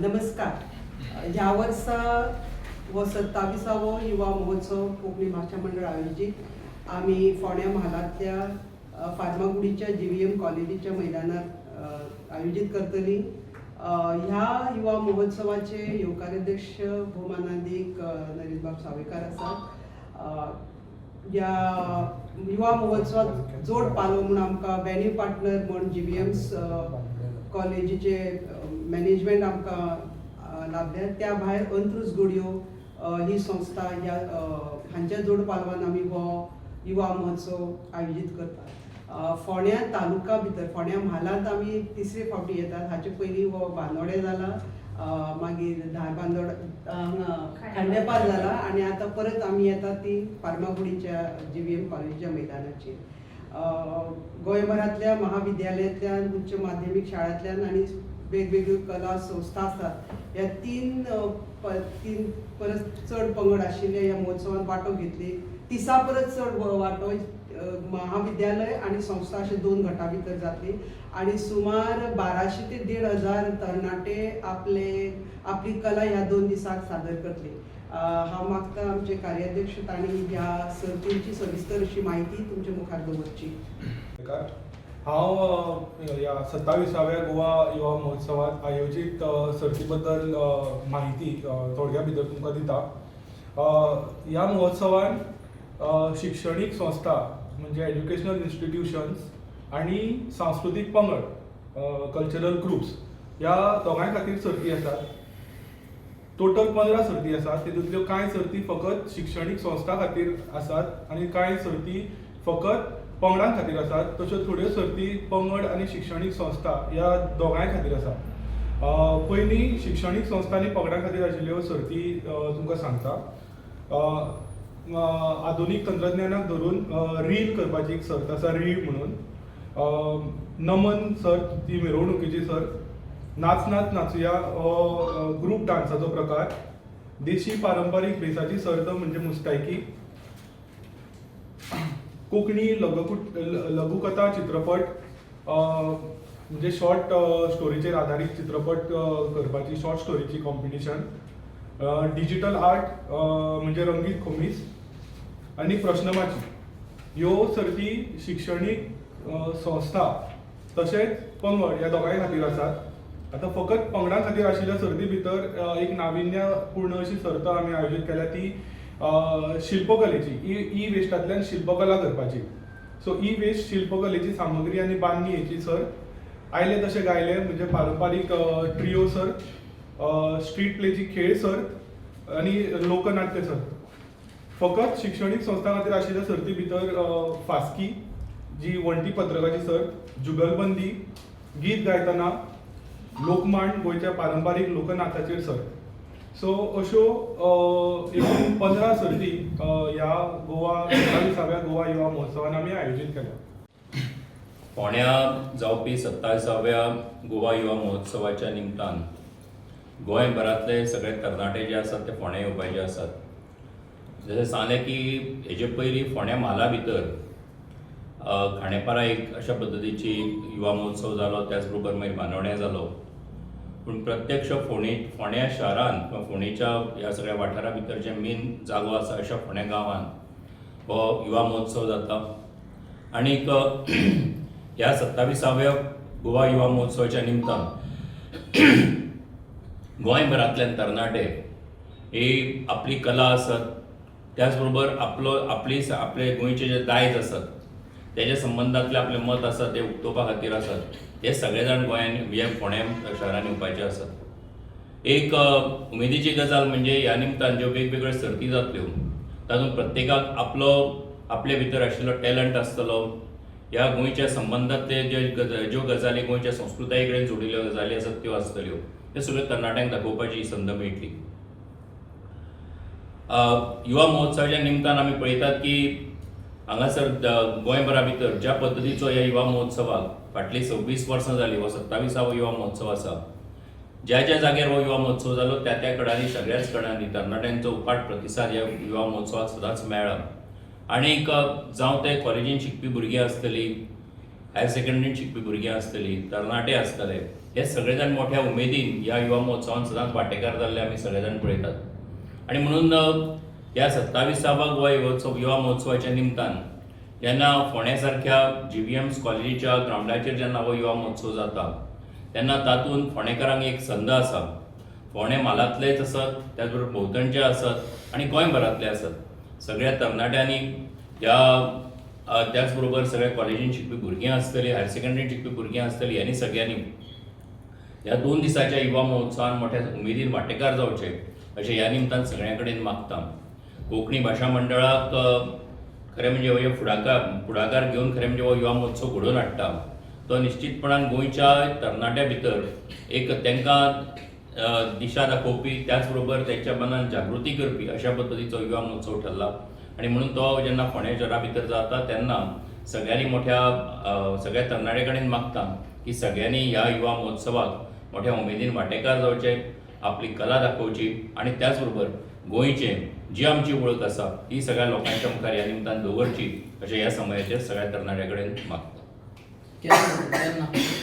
नमस्कार. ह्या वर्सा हो 27वो युवा महोत्सव कोंकणी भाशा मंडळ आयोजीत आमी फोंड्या म्हालांतल्या फार्मागुडीच्या जीव्हीएम कॉलेजीच्या मैदानार आयोजीत करतली. ह्या युवा महोत्सवाचे येवकाराध्यक्ष भोवमानादीक नरेंद्रबाब सावयकार आसात. ह्या युवा महोत्सवात जोड पालव म्हूण आमकां वेन्यू पार्टनर म्हूण जीव्हीएम कॉलेजीचे मॅनेजमेंट आमकां लाभल्या. त्या भायर अंत्रुज घोडयो ही संस्था ह्या हांच्या जोड पालवान आमी हो युवा महोत्सव आयोजीत करतात. फोंड्या तालुका भितर, फोंड्या म्हालांत आमी तिसरे फावटी येतात. हाचे पयलीं हो बांदोडे जाला, मागीर धारबांदोड हांगा खांडेपार जाला आनी आतां परत आमी येतात ती फार्मागुडीच्या जीव्हीएम कॉलेजीच्या मैदानाचेर. गोंयभरांतल्या महाविद्यालयांतल्यान, उच्च माध्यमीक शाळांतल्यान आनी वेगवेगळ्यो कला संस्था आसात, ह्या तीन परस चड पंगड आशिल्ले ह्या महोत्सवात वांटो घेतली. 30 परस चड वांटो महाविद्यालय आनी संस्था अशे दोन गटा भितर जातली आनी सुमार 1200 ते 1500 तरणाटे आपली कला ह्या 2 दिसांक सादर करतले. हांव मागता आमचे कार्याध्यक्ष तांणी ह्या सर्तींची सविस्तर अशी म्हायती तुमच्या मुखार दवरची. हांव ह्या 27व्या गोवा युवा महोत्सवात आयोजीत सर्ती बद्दल म्हायती थोडक्या भितर तुमकां दिता. ह्या महोत्सवान शिक्षणीक संस्था म्हणजे एज्युकेशनल इन्स्टिट्युशन्स आनी सांस्कृतीक पंगड, कल्चरल ग्रुप्स, ह्या दोगांय खातीर सर्ती आसात. टोटल 15 सर्ती आसात. तितूंतल्यो कांय सर्ती फकत शिक्षणीक संस्था खातीर आसात आनी कांय सर्ती फकत पंगडां खातीर आसात. तश्यो थोड्यो सर्ती पंगड आनी शिक्षणीक संस्था ह्या दोगांय खातीर आसा. पयलीं शिक्षणीक संस्था आनी पंगडां खातीर आशिल्ल्यो सर्ती तुमकां सांगता. आधुनीक तंत्रज्ञानाक धरून रील करपाची एक सर्त आसा, रील म्हणून. नमन सर्त, ती मिरवणुकीची सर्त. नाच नाच नाचुया हो ग्रूप डान्साचो प्रकार. देशी पारंपारीक भेसाची सर्त म्हणजे मुस्तायकी. कोंकणी लघुकथा चित्रपट, म्हणजे शॉर्ट स्टोरीचेर आधारीत चित्रपट करपाची शॉर्ट स्टोरीची कॉम्पिटिशन. डिजिटल आर्ट म्हणजे रंगीत खोमीस आनी प्रश्नमाची. ह्यो सर्ती शिक्षणीक संस्था तशेंच पंगड ह्या दोगांय खातीर आसात. आतां फकत पंगडां खातीर आशिल्ल्या सर्ती भितर एक नाविन्यपूर्ण अशी सर्त आमी आयोजीत केल्या, ती शिल्पकलेची, ई ई वेस्टांतल्यान शिल्पकला करपाची. सो ई वेस्ट शिल्पकलेची सामग्री आनी बांदणी हेची सर्त. आयले तशें गायले म्हणजे पारंपारीक ट्रियो सर्त, स्ट्रीट प्लेची खेळ सर्त आनी लोकनाट्य सर्त. फकत शिक्षणीक संस्था खातीर आशिल्ल्या सर्ती भितर फास्की जी वण्टी पत्रकाची सर्त, जुगलबंदी, गीत गायतना, लोकमांड, गोंयच्या पारंपारीक लोकनाचाचेर सर्त. सो अश्यो एकूण 15 सर्ती ह्या गोवा 27व्या गोवा युवा महोत्सवान आमी आयोजीत केल्या. फोंड्या जावपी 27व्या गोवा युवा महोत्सवाच्या निमतान गोंयभरांतले सगळे तरणाटे जे आसात ते फोंड्या येवपाचे आसात. जशें सांगलें की हेजे पयलीं फोंड्या म्हाला भितर खांडेपारा एक अशा पद्दतीची युवा महोत्सव जालो, त्याच बरोबर मागीर बांदोड्या जालो, पूण प्रत्यक्ष फोंड्या शहरान किंवा फोंडेच्या ह्या सगळ्या वाठारा भितर जे मेन जागो आसा अशा फोंड्या गांवांत हो युवा महोत्सव जाता. आणीक ह्या 27व्या गोवा युवा महोत्सवाच्या निमतान गोंयभरांतल्यान तरणाटे ही आपली कला आसत, त्याच बरोबर आपलो आपली आपले गोंयचे जे दायज आसत तेज्या संबंदांतलें आपलें मत आसा तें उक्तोवपा खातीर आसत, हे सगळे जाण गोंयान हे फोंड्या शहरान येवपाचे आसात. एक उमेदीची गजाल म्हणजे ह्या निमतान ज्यो वेगवेगळ्यो सर्ती जातल्यो तातूंत प्रत्येकाक आपलो आपले भितर आशिल्लो टॅलंट आसतलो, ह्या गोंयच्या संबंदांतले जे ज्यो गजाली गोंयच्या संस्कृताये कडेन जोडिल्ल्यो गजाली आसात त्यो आसतल्यो, त्यो सगळ्यो तरणाट्यांक दाखोवपाची संद मेळटली. युवा महोत्सवाच्या निमतान आमी पळयतात की हांगासर गोंयभरा भितर ज्या पद्दतीचो ह्या युवा महोत्सवाक फाटलीं 26 वर्सां जालीं, हो 27वो युवा महोत्सव आसा, ज्या ज्या जाग्यार हो युवा महोत्सव जालो त्या त्या कडांनी, सगळ्याच कडांनी तरणाट्यांचो उपाट प्रतिसाद ह्या युवा महोत्सवाक सदांच मेळ्ळा. आणीक जावं ते कॉलेजीन शिकपी भुरगीं आसतलीं, हायर सेकंडरीन शिकपी भुरगीं आसतलीं, तरणाटे आसतले. हे सगळे जाण मोठ्या उमेदीन ह्या युवा महोत्सवान सदांच वांटेकार जाल्ले आमी सगळे जाण पळयतात. आनी म्हणून ह्या 27व्या गोवा युवा महोत्सवाच्या निमतान जेन्ना फोंड्या सारक्या GVM कॉलेजीच्या ग्रावंडाचेर जेन्ना हो युवा महोत्सव जाता तेन्ना तातूंत फोंडेकारांक एक संद आसा. फोंडें म्हालांतलेच आसत, त्याच बरोबर भोंवतणचे आसत आनी गोंयभरांतले आसत, सगळ्या तरणाट्यांनी ह्या त्याच बरोबर सगळ्या कॉलेजीन शिकपी भुरगीं आसतलीं, हायर सेकंडरीन शिकपी भुरगीं आसतलीं, ह्यांनी सगळ्यांनी ह्या 2 दिसाच्या युवा महोत्सवान मोठ्या उमेदीन वांटेकार जावचे अशें ह्या निमतान सगळ्यां कडेन मागता. कोंकणी भाशा मंडळाक खरें म्हणजे हो फुडाकार घेवन खरें म्हणजे हो युवा महोत्सव घडोवन हाडटा तो निश्चितपणान गोंयच्या तरणाट्या भितर एक तांकां दिशा दाखोवपी, त्याच बरोबर तेंच्या मनान जागृती करपी अशा पद्दतीचो युवा महोत्सव ठरला. आनी म्हणून तो जेन्ना फोंड्या शहरा भितर जाता तेन्ना सगळ्यांनी मोठ्या सगळ्या तरणाट्या कडेन मागता की सगळ्यांनी ह्या युवा महोत्सवाक मोठ्या उमेदीन वांटेकार जावचे, आपली कला दाखोवची आनी त्याच बरोबर गोंयचे जी आमची वळख आसा ती सगळ्या लोकांच्या मुखार ह्या निमतान दवरची अशें ह्या समयाचेर सगळ्या तरणाट्या कडेन मागता. केन्ना केन्ना?